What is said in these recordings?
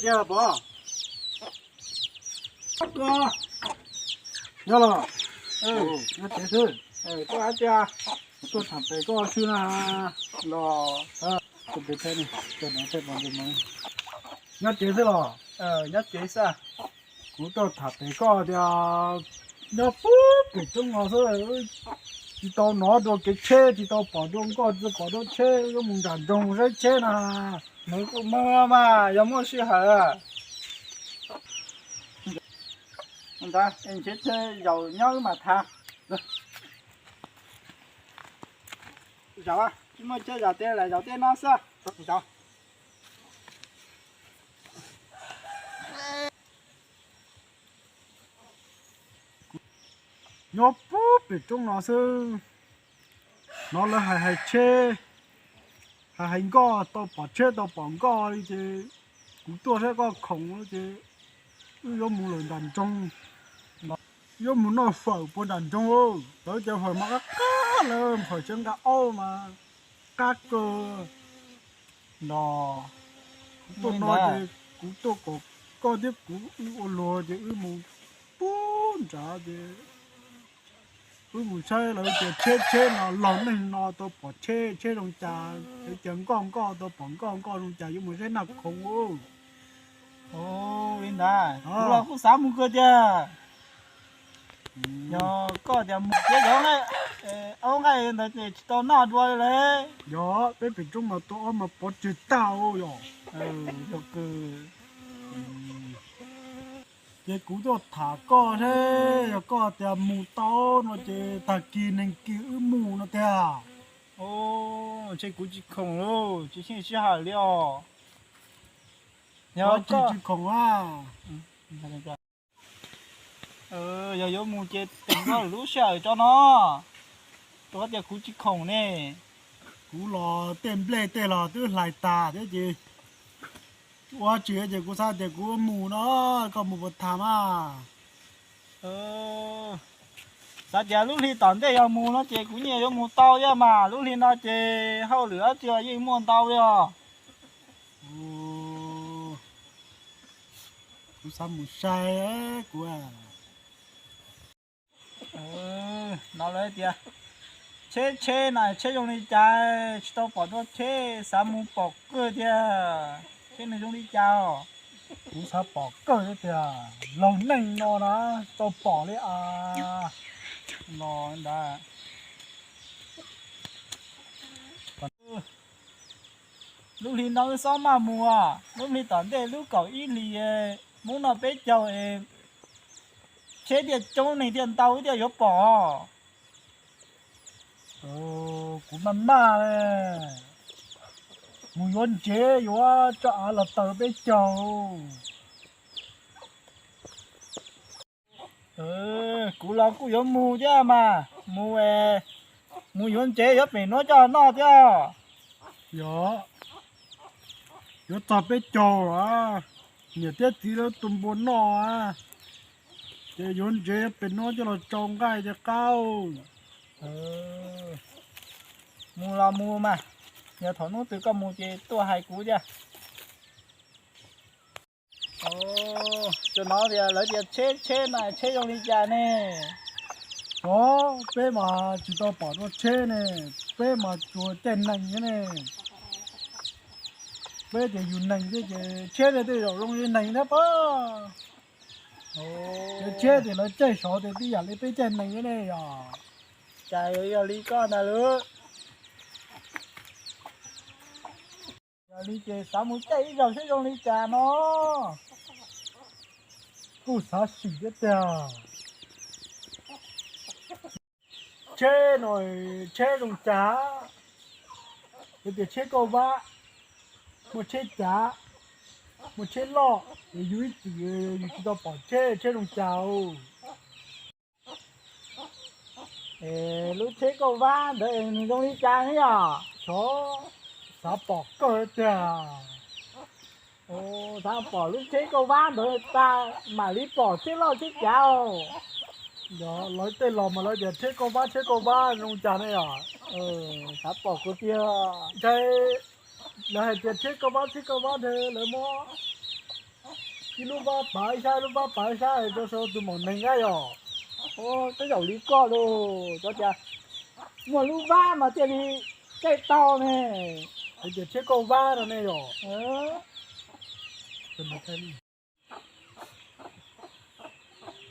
Yog los, nyob tsev xwb. Tuaj tham pem koj xwb na. Los, nyob tsev xwb los? Nyob tsev xwb. Kuv tuaj tham pem koj tias nyob puag pem roob no xwb, tsis tau hnov dua kev tsheb, tsis tau pom dua nkoj, tsis tau pom dua tsheb, yuav mus nram nroog saib tsheb na. Nws kuj muaj mas yog muaj sij hawm. Ntawd ntshe zaum nyob wb mam tham. Zaum, tsis muaj chaw zaum tiag, zaum tej no xwb. Nyob puag pem roob no xwb, hnov lawv hais hais tsheb, hais hais nkoj, tau pom tsheb tau pom nkoj li ces kuv tuaj saib koj khoom ces wb yuav mus lawm nram nroog, yuav mus noj fawm puag nram nroog. Lawv cov fawm mas qab qab, lawv fawm tsev nqa aub mas qab kawg. Los, kuv tuaj no ces kuv tuaj kom koj thiab kuv wb ua luag ces wb mus puag nrad ces wb mus saib lawv tias tsheb tsheb no, laug neeg no tau pom tsheb tsheb zoo cas, lawv tias nkoj nkoj tau pom nkoj nkoj zoo cas, yuav mus saib noj khoom. Li ntawd kuv los kuj xav mus kawg tiag. Yog koj tias mus ces yog aub nqaij ntawd ces tsis tau noj dua lawm. Yog peb pem roob mas tua aub mas pov tseg tag yog. Ces kuv tuaj tham koj thiab, yog koj tias mus tau no ces tag kis neeg kis wb mus no tiag. Ntshe kuv tsis khoom lauj, tsis xyeej sij hawm li os. Yog tsis khoom a. Yog yuav mus ces teem koj lub sij hawm tso no. Rau qhov tias kuv tsis khoom ne. Kuv los tej nplej tej los twb hlais tag thiab ces ua tsis ces kuv xav tias kuv mus no, koj mus puas tham mas. Xav tias lub hli tom ntej yog mus no ces kuv nyiam yuav mus tau thiab mas, lub hli no ces hauj lwm dab tsi los yeej muaj ntau li os. Kuv xav mus sai kuv. No lawv tias tsheb tsheb na tsheb zoo li cas, tsis tau pom dua tsheb, xav mus pom kawg tiag. Tsheb nws zoo li cas os? Kuv xav pom kawg tiag, laug neej no na, tau pom li a. Los ntawd. Lub hli no wb xob maj mus, lub hli tom ntej lub kaum ib hlis Hmoob noj peb caug es tsheb thiaj coob neeg thiaj ntau wb thiaj yuav pom. Kuv maj maj li, mus yuav ntsev yuav tso av los taws peb caug. Kuv los kuj yuav mus thiab mas, mus, mus yuav ntsev yuav pem nuav coj noj thiab. Yog, yuav txog peb caug a, niam thiab txiv lawv tua npua noj a, ces yuav ntsev yuav pem nuav coj los tsau nqaij thiaj qab. Mus los mus mas, yog thaum hnub twg koj mus ces tuaj hais kuv thiab. Tsuas hnov tias lawv tias tsheb tsheb na tsheb zoo li cas ne? Ov, peb mas tsis tau pom dua tsheb ne, peb mas tsuas caij nees thiab ne. Peb tias yus nees thiab ces tsheb ne tej zaum zoo li nees thiab pob. Ces tsheb tias lawv caij saud tias tib yam li peb caij nees thiab ne yog. Cas yog li koj ntag lauj. Yog li ces xav mus caij ib zaug seb zoo li cas no. Kuj xav sim thiab tiag. Tsheb no, tsheb zoo cas? Yog tias tsheb kauj vab, muaj tsheb cav, muaj tsheb loj, es yus ib txwm yus tsis tau pom tsheb, tsheb zoo cas. Lub tsheb kauj vab ntawd nws zoo li cas ne yom? Xyov, xav pom kawg tiag. Xav pom lub tsheb kauj vab ntawd tas mam li pom tsheb loj tsheb cav. Yog lawv tej los mas lawv tias tsheb kauj vab tsheb kauj vab zoo cas ne yom? Xav pom kawg tiag. Ntshai lawv hais tias tsheb kauj vab tsheb kauj vab nthe lawv muab Ib lub vab pawv ib sab, lub vab pawv ib sab rau sau tus maum neeg na yog. Tej zaum li koj lus, cov tias muaj lub vab mas thiaj li caij tau ne. Hais tias tsheb kauj vab no ne yog.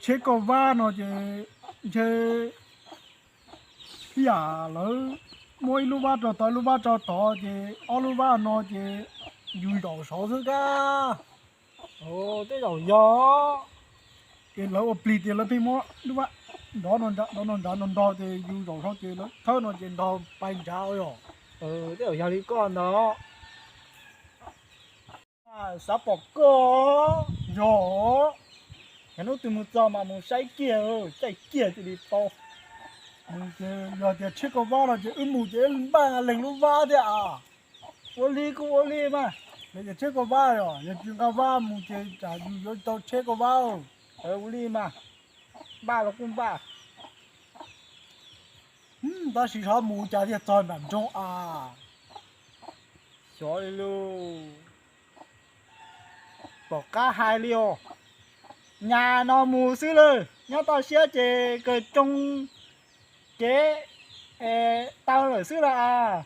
Tsheb kauj vab no ces ntshe ib yam lawv muab ib lub vab rau tod, ib lub vab rau tod ces ob lub vab no ces yus zaum saud xwb kab. Tej zaum yog. Ces lawv ua plig tias lawv pheej muab lub vab nrov no nrad nrov no nrad no nrog ces yus zaum saud ces lawv thawb no ces nrog pais nrad yog. Tej zaum yog li koj ntawd. Xav pom koj. Yog, yog hnub twg mus txog mas mus saib kiag, caij kiag cia li tau. Yog tias tsheb kauj vab no ces wb mus ces wb npaj leeg lub vab thiab a. Ua li kuj ua li mas. Yog tias tsheb kauj vab yog, yog tsis nqa vab mus ces tsam yus yuav tau tsheb kauj vab. Ua li mas, npaj los kuj npaj. Tab sis xyov mus cas thiaj txog nram nroog a. Xyov li lauj. Pom qab hais li os. Nyas no mus xwb lawm, nyob toj siab ces kawg tsoo kev taw lawm xwb las as.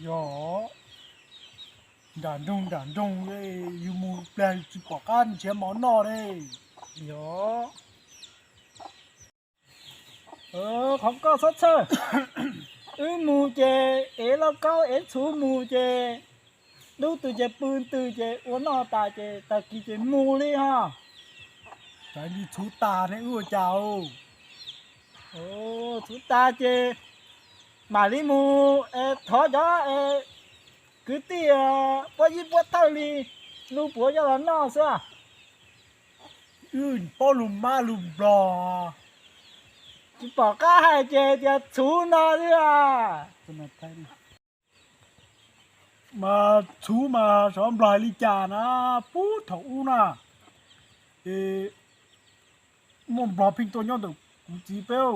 Yog, nram nroog nram nroog, yus mus pliag tsis pom qab nrhiav mov noj ne. Yog, qhov koj txhob txhawj. Wb mus ces ev lauj kaub ev txhuv mus ces dub twg ces pw twg ces ua noj tas ces tag kis ces mus li ho. Txhuv tas ne wb ua cas? Txhuv tas ces mam li mus thov cov kwv tij puab yib puab thawj li lug puav coj los noj xwb. Wb paub lug mab lug nplog. Tsis pom qab hais ces tias txhuv no xwb. Mas txhuv mas xyov nplog hais li cas na, puag thaum ub na, es muaj nplog pheej tuaj nyob ntawm kuv txiv peb,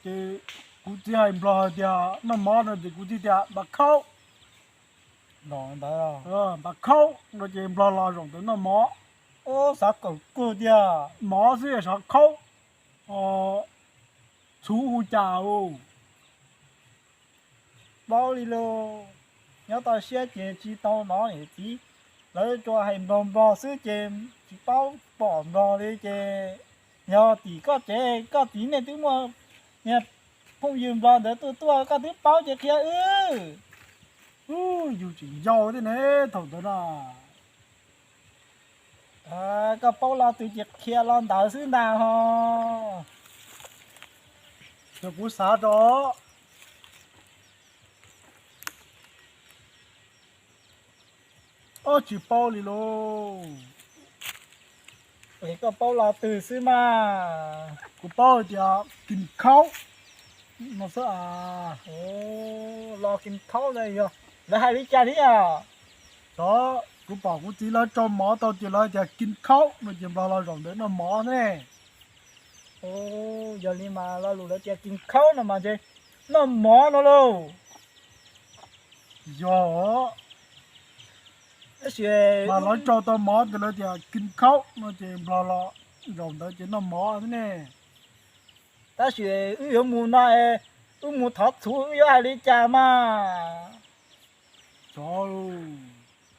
ces kuv txiv hais nplog hais tias noj mov no ces kuv txiv tias npam khaub, npam khaub no ces nplog los zaum ntawd noj mov. Xav kawm kawg tiag, mov xwb xyov khaub, txhuv hu cas. Paub li lauj, nyob toj siab ces tsis tau hnov niam txiv lawv tsuas hais nplog nplog xwb ces tsis paub pom nplog li ces yog tim koj tsev koj txiv nej twb muaj niag phooj ywg nplog ntawd tuaj tuaj koj twb paub ces qhia wb. Yus tseem yau thiab ne thaum ntawd na. Koj paub lo twg ces qhia lo ntawd xwb ntag ho. Yog kuv xav rau ob tsis paub li lauj. Es koj paub lo twg xwb mas? Kuv paub tias kin khaub no xwb as. Lo kin khaub no yog lawv hais li cas thiab? Xyov, kuv pom kuv txiv lawv rau mov tau ces lawv tias kin khaub no ces nplog los zaum ntawd noj mov ne. Yog li mas lo lus lawv tias kin khaub no mas ntshe noj mov no lauj. Yog, mas lawv rau tau mov ces lawv tias kin khaub no ces nplog los zaum ntawd ces noj mov xwb ne. Tab sis wb yuav mus no, wb mus thov txhuv wb yuav hais li cas mas? Xyov,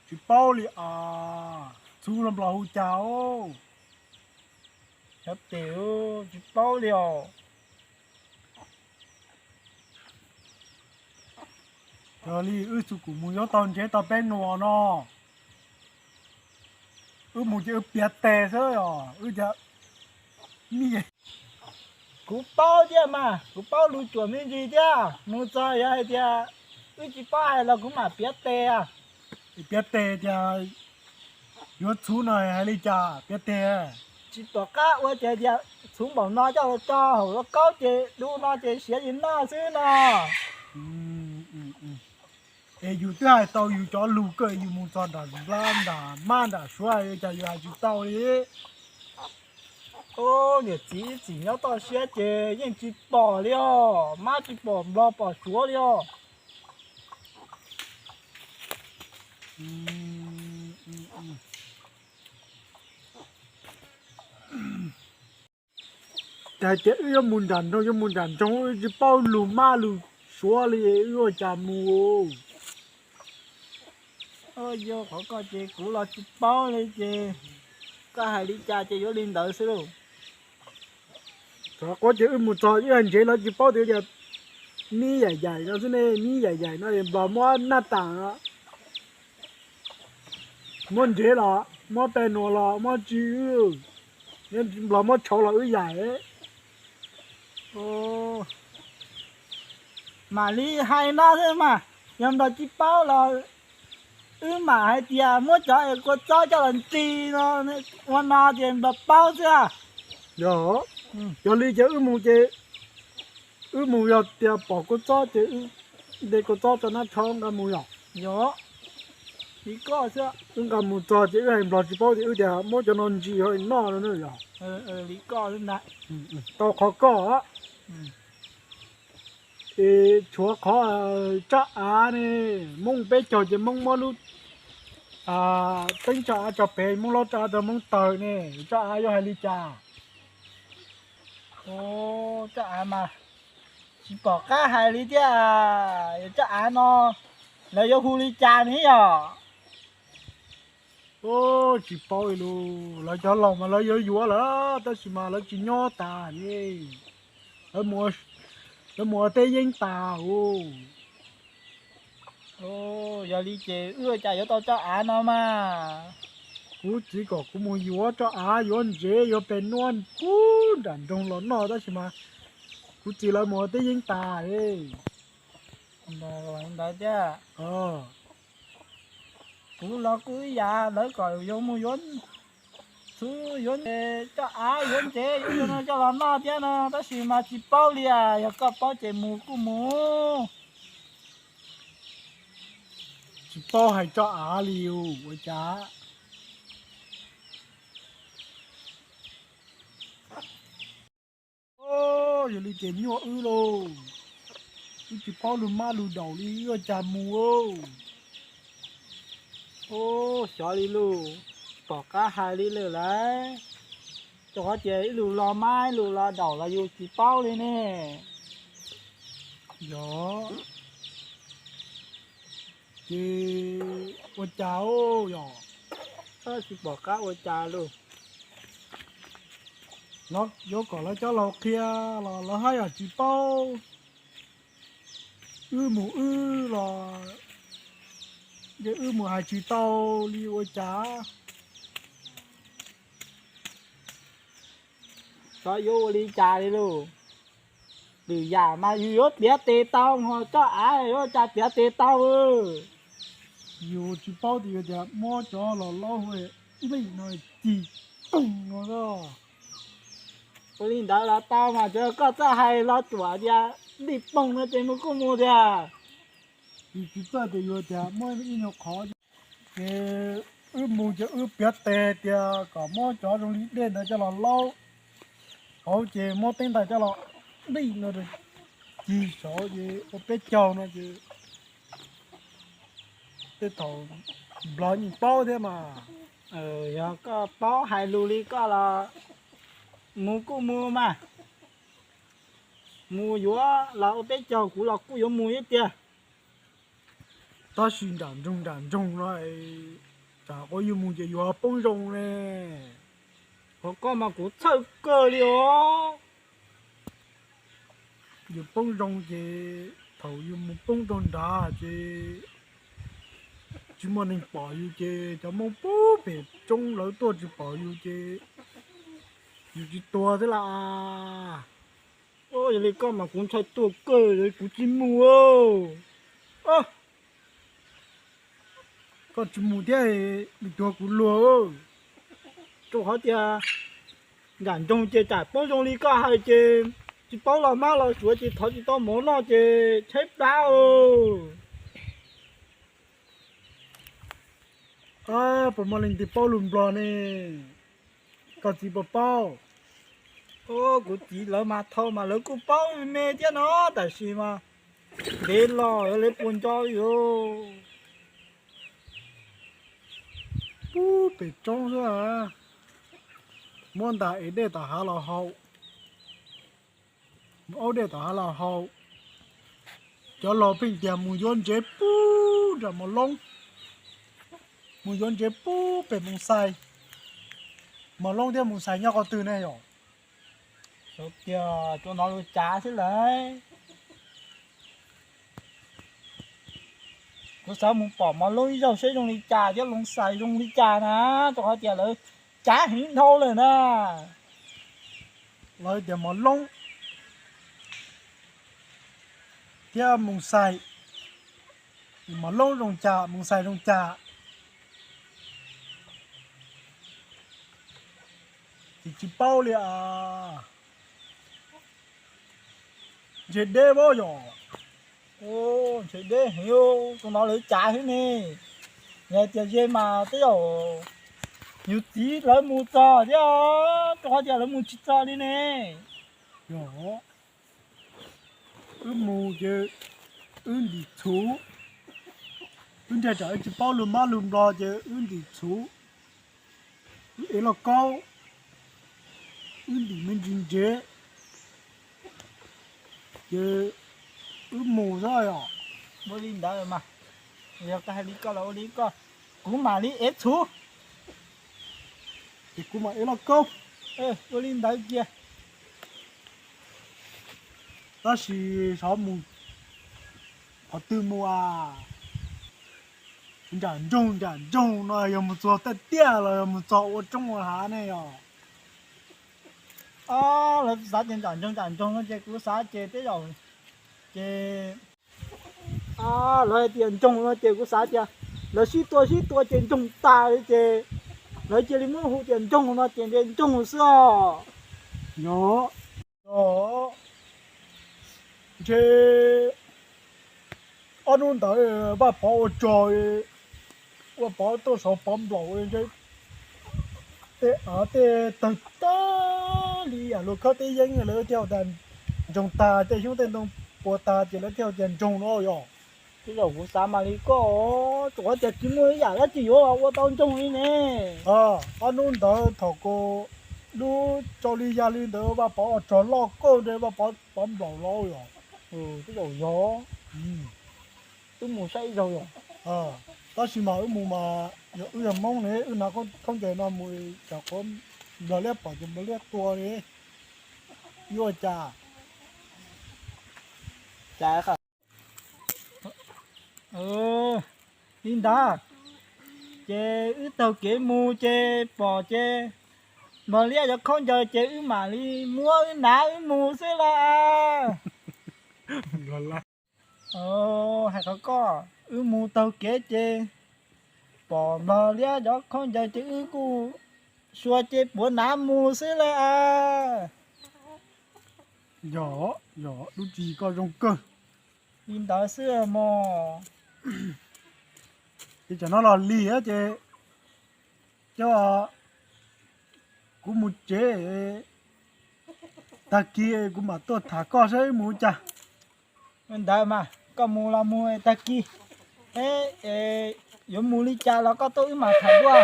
tsis paub li as, txhuv los nplog hu cas os? Xyov tes, tsis paub li os. Yog li wb txhua tus mus yuav tau ntsev tau peb nua no. Wb mus ces wb piav tes xwb os, wb cas mi. Kuv paub thiab mas, kuv paub lus cuam me ntsis thiab, mus txog yog hais tias wb tsis paub hais los kuv mam piav tes. Piav tes tias yuav txhuv no hais li cas piav tes. Tsis pom qab ua ces tias txhuv npaum no coj los tso hauv lauj kaub ces du no ces siav li no xwb no. Es yus twb hais tau yus cov lus kawg, yus mus txog nram nplab nram mab nram suav cas yus hais tsis tau li. Niam txiv ib txwm nyob toj siab ces yeej tsis pom li os, mab tsis pom nplog pom suav li os. Hais tias wb yuav mus nram nroog, yuav mus nram nroog, wb tsis paub lus mab lus suav li, wb ua cas mus? Yog qhov ko ces kuv los tsis paub li ces koj hais li cas ces yuav li ntawd xwb lauj. Thaum qub ces wb mus txog wb hais ntsev lawv tsis paub tias, mib yaim yaim no xwb ne, mib yaim yaim no es nplog muab naj tas, muab ntsev los muab pes nuas los muab tsi, nplog muab tshauv los wb yaim. Mam li hais no xwb mas, yog nplog tsis paub los wb mam hais tias muab cov es kua txob coj los nti no, ua no ces nplog paub xwb. Yog, yog li ces wb mus ces, wb mus yog tias pom kua txob ces wb de kua txob tso nab tshauv nqa mus yog. Yog, li koj xwb. Wb nqa mus txog ces wb hais nplog tsis paub ces wb tias muab cov no ntsis ho noj no na yog. Li koj xwb ntag. Tau qhov koj. Es tshuav qhov tsab av ne, Hmoob peb caug ces Hmoob muab lub teeb tsab av tso pem, Hmoob laub tsab av rau Hmoob taws ne, tsab av yuav hais li cas? Tsab av mas tsis pom qab hais li thiab, tsab av no lawv yuav hu li cas ne yog? Tsis paub li lus, lawv cov laus mas lawv yuav yuav lawm tab sis mas lawv tsis nyob tas ne, lawv mus ua teb yeeb tas os. Yog li ces wb ua cas yuav tau tsab av no mas? Kuv txiv kom kuv mus yuav tsab av, yuav ntsev, yuav pes nuab puag nram nroog los noj tab sis mas kuv txiv lawv mus ua teb yeeb tas. Ntawd thiab, kuv los kuj ib yam, lawv kom yuav mus yuav, txhub yuav coj av yuav ntsev yuav no coj los noj thiab no tab sis mas tsis paub li as, yog koj paub ces mus kuj mus. Tsis paub hais tsab av li ua cas. Yog li ces nyuaj wb lauj, wb tsis paub lus mab lus daus li wb ua cas mus. Xyov li lauj, tsis pom qab hais li lawm lauj, rau qhov tias ib lus los mab ib lus los daus los yus tsis paub li ne. Yog, ces ua cas yog, tsis pom qab ua cas lauj. Yuav kom lawv cov laus qhia los lawv haj yam tsis paub. Wb mus wb los, ces wb mus hais tsis tau li ua cas. Xyov yuav ua li cas li lauj. Lwm yam mas yus yuav piav tes tau, ho tsab av yuav ua cas piav tes tau. Yus tsis paub tias yuav tias muab cov los laub hu nplij no cig poog no. Ua li ntawd los tau mas, tsuav koj txawj hais los tsuam tias nplij poog no ces mus kuj mus tiag. Yus tsis txawj tias yuav tias muab ib nyuag qhov, ces wb mus ces wb piav tes tias kom muab cov zoo li dej ntawd coj los laub hauv ces muab teeb tais coj los nplij no cig saud ces ua peb caug no ces tej thaum nplog yeej paub thiab mas. Yog koj paub hais lus li koj los mus kuj mus mas. Mus yuav los ua peb caug kuv los kuj yuav mus ib tiag. Tab sis nram nroog nram nroog no, tsam ua yus mus ces yus poob zoo ne. Qhov koj mas kuv txhawj kawg li os. Yus poob zoo ces thaum yus mus poob rau nrad ces tsis muaj neeg pom yus ces cov Hmoob puag pem roob lawv tuaj tsis pom yus ces yus tsis tuag thiab las. Yog li koj mas kuv ntshai tuag kawg, kuv tsis mus. Koj tsis mus thiab, tuag kuv luag. Rau qhov tias nram nroog ces tsam poob zoo li koj hais ces tsis paub los mab los suav ces thov tsis tau mov noj ces tshaib plab. Puas muaj leej twg paub lus nplog ne? Koj txiv puas paub? Kuv txiv lawv mas thau mas lawv kuj paub me thiab no, tab sis mas ntev los lawv puas nco yus. Pub pem roob xwb, muab ntas ev dej tom hav los haus. Aub dej tom hav los haus, cov laus pheej tias mus yuav ntsev pub nram Mos Loob, mus yuav ntsev pub pem Moos Xais. Mos Loob thiab Moos Xais nyob qhov twg ne yom? Xyov tias tsuas hnov lawv cav xwb lawm. Kuv xav mus pom Mos Loob ib zaug seb zoo li cas thiab Moos Xais zoo li cas na, rau qhov tias lawv cav heev dhau lawm na. Lawv tias Mos Loob thiab Moos Xais, Mos Loob zoo cas Moos Xais zoo cas ces tsis paub li as. Ntshe deb vab yom? Ntshe deb heev, tsuas hnov lawv cav xwb ne. Yog tias ze mas tej zaum yus txiv lawv mus txog thiab, rau qhov tias lawv mus tsis txog li ne. Yog, wb mus ces wb ntim txhuv, wb nrhiav tsam wb tsis paub lus Mab lus Nplog ces wb ntim txhuv, wb ev lauj kaub, wb ntim me ntsis ntsev, ces wb mus xwb os. Ua li ntawd mas, yog koj hais li koj los ua li koj, kuv mam li ev txhuv, ces kuv mam ev lauj kaub. Ua li ntawd cia. Tab sis xyov mus qhov twg mus as. Nram nroog nram nroog no yog mus txog taj tiaj los yog mus txog ua roob ua hav ne yog? Lawv xav tias nram nroog nram nroog no ces kuv xav ces tej zaum ces lawv hais tias nroog no ces kuv xav tias lawv sib tua sib tua ces nroog tas li ces lawv cia li muab hu tias nroog no ces ntshe nroog xwb os. Yog, yog, ntshe ob hnub ntawd Vaj Pov ua tsog, Vaj Pov tuaj saum Pov Nplaum, tej av tej tawg tag li yam luag khawb teb yeeb, lawv thiaj tias ntsoog tag, tej xyoob tej ntoo puas tag ces lawv thiaj tias ntsoog no yog. Tej zaum kuv xav mas li koj, tsuas tias tsis muaj ib yam dab tsi yuav ua tau ntsoog li ne. Ob hnub ntawd thaum kuv lub tso li ya li ntawd Vaj Pov ua tsog loj kauj nte Vaj Pov Pov Nplaum los yog. Tej zaum yog. Wb mus saib ib zaug yog. Tab sis mas wb mus mas yog wb yog Hmoob ne, wb hnav khaub ncaws no mus tsam qhuav Nplog liab pom ces Nplog liab tua li. Yuav cas? Li ntawd ces wb taug kev mus ces pom ces Nplog liab cov khaub ncaws ces wb mam li muab wb hnav wb mus xwb las. Hais qhov koj, wb mus taug kev ces pom Nplog liab cov khaub ncaws ces wb kuj suav ces puav hnav mus xwb las. Yog, yog, lub tswv yim koj zoo kawg. Li ntawd xwb mog. Ces tsam no los lig ces, cov, kuv mus tsev, tag kis kuv mam tuaj tham koj saib wb mus ua cas. Ntawd mas koj mus los mus tag kis, yuav mus li cas los koj tuaj wb mam tham dua.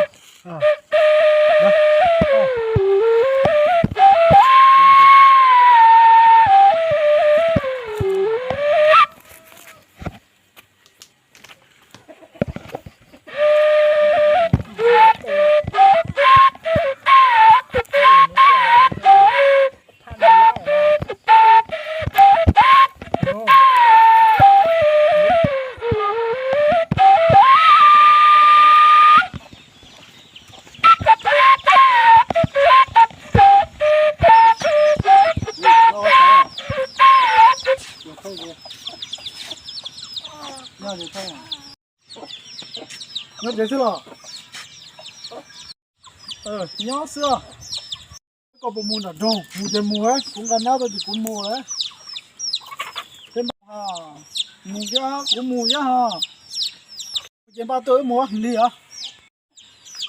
Nyob tsev xwb los? Nyob xwb. Koj puas mus nram nroog? Mus ces mus, kuv nqa nab tau ces kuv mus lawm. Peb npaj, mus thiab, kuv mus thiab ho. Ces npaj tuaj wb mus lig os.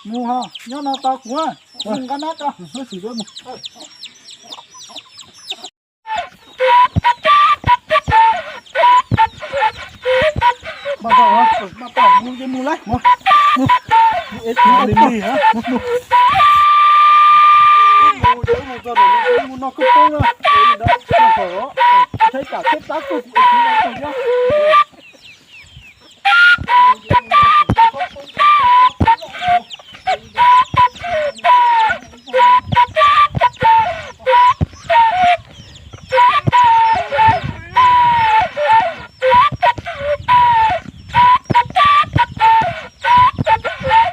Mus ho, nyob no tos kuv, kuv mus nqa nab tau. Npaj tau, npaj tau, mus ces mus lawm, mus, mus, mus es lig lig, mus, mus. Mus ces mus txog ntawm no, mus no kub poob na, noj hauv.